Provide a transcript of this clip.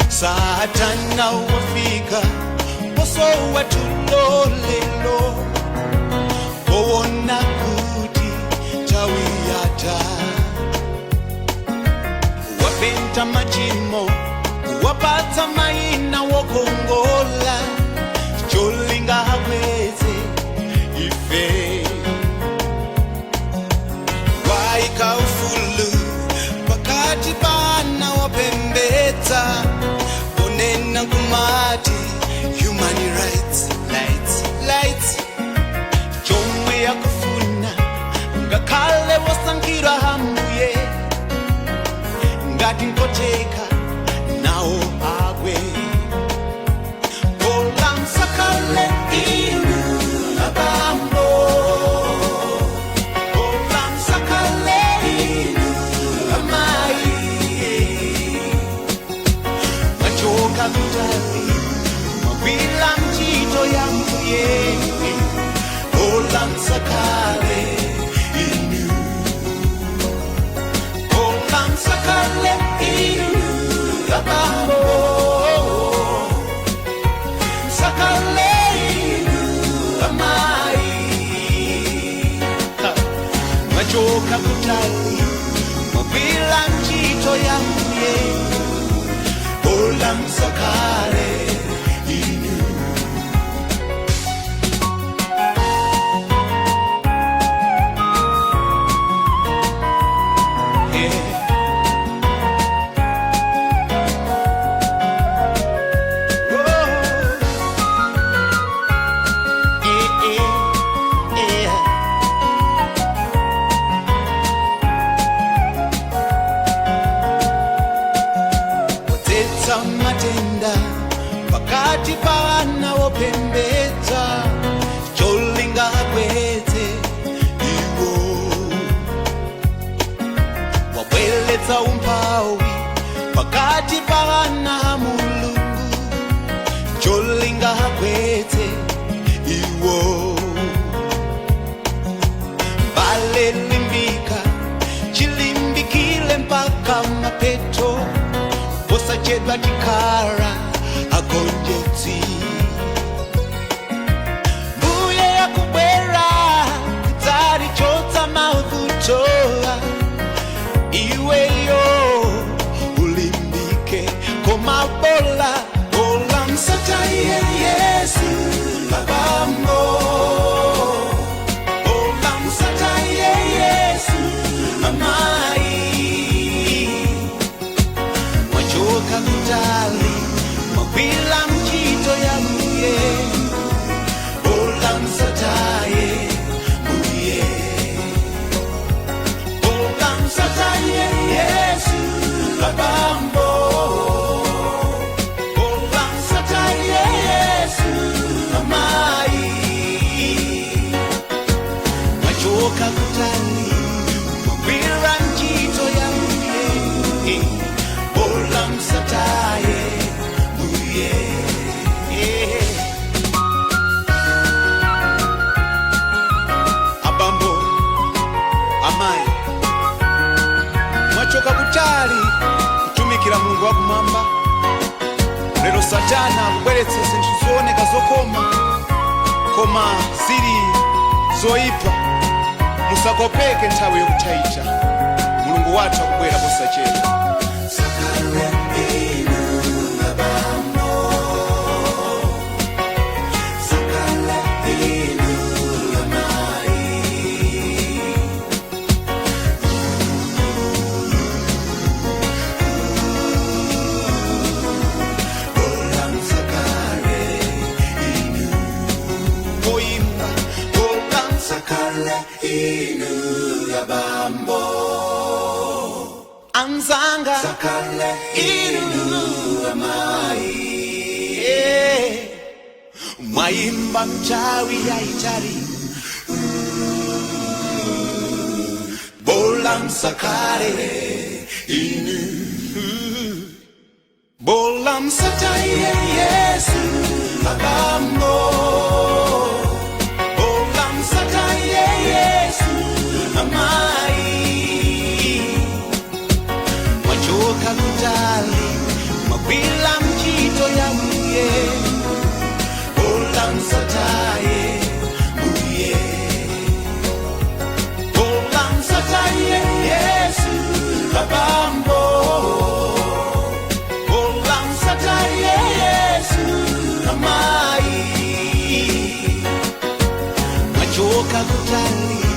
Satana wafika posowa tulo lelo, owona kuti tawiyata, wapenta machimo, wapatsa maina wokongola, cholinga haweze ife, waika ufulu pakati pana wapembedza, onena kumati human rights, lights, lights, chomwe yakufuna ngakhale wosankhira hambuye, ngati nkoteka nawo agwe. Bola msakale inu abambo, bola msakale inu amayi, machoka kutali magwila mchito ya mbuye, bola msakale inu, bola msakale inu abambo, msakale inu amayi, machoka kutali magwila mchito ya mbuye, bola msakale inu. Yeah. Oh. Yeah, yeah, yeah. Kudzetsa matenda pakati pa ana wopembedza, cholinga kwete iwo, wabweletsa umphawi pakati pa ana Mulungu, cholinga kwete iwo, balelimbika chilimbikile mpaka mapeto, posachedwa tikara agonjetsi. Mbuye yakubwera kudzalichotsa mavutoa, iweyo ulimbike, koma bola bola msataye Yesu abambo, bola msataye Yesu amai, mwachoka kutali mwagwila mchito ya mbuye, bola msataye mbuye, bola msataye Yesu abambo, bola msataye Yesu amai, mwachoka kutali mwagwila mchito ya mbuye, bola msataye mbuye. Abambo, amayi, mwachoka kutali kutumikira Mulungu wakumwamba, lero Satana akubweretsa zinthu zooneka zokoma koma zili zoyipa. Musakopeke, nthawi yokuthaitha, Mulungu wathu akubwera posachedwa. Oimba, bola msakale inu ya bambo, anzanga sakale inu amai, yeah. Mwaimba mchawi ya itali. msakale inu. Bola msataye Yesu abambo. Bola msataye Yesu amai. Mwachoka kutali mwagwila mchito ya mbuye. Bola msataye mbuye. Bola msataye Yesu abambo. Bola msataye Yesu amai. Mwachoka kutali.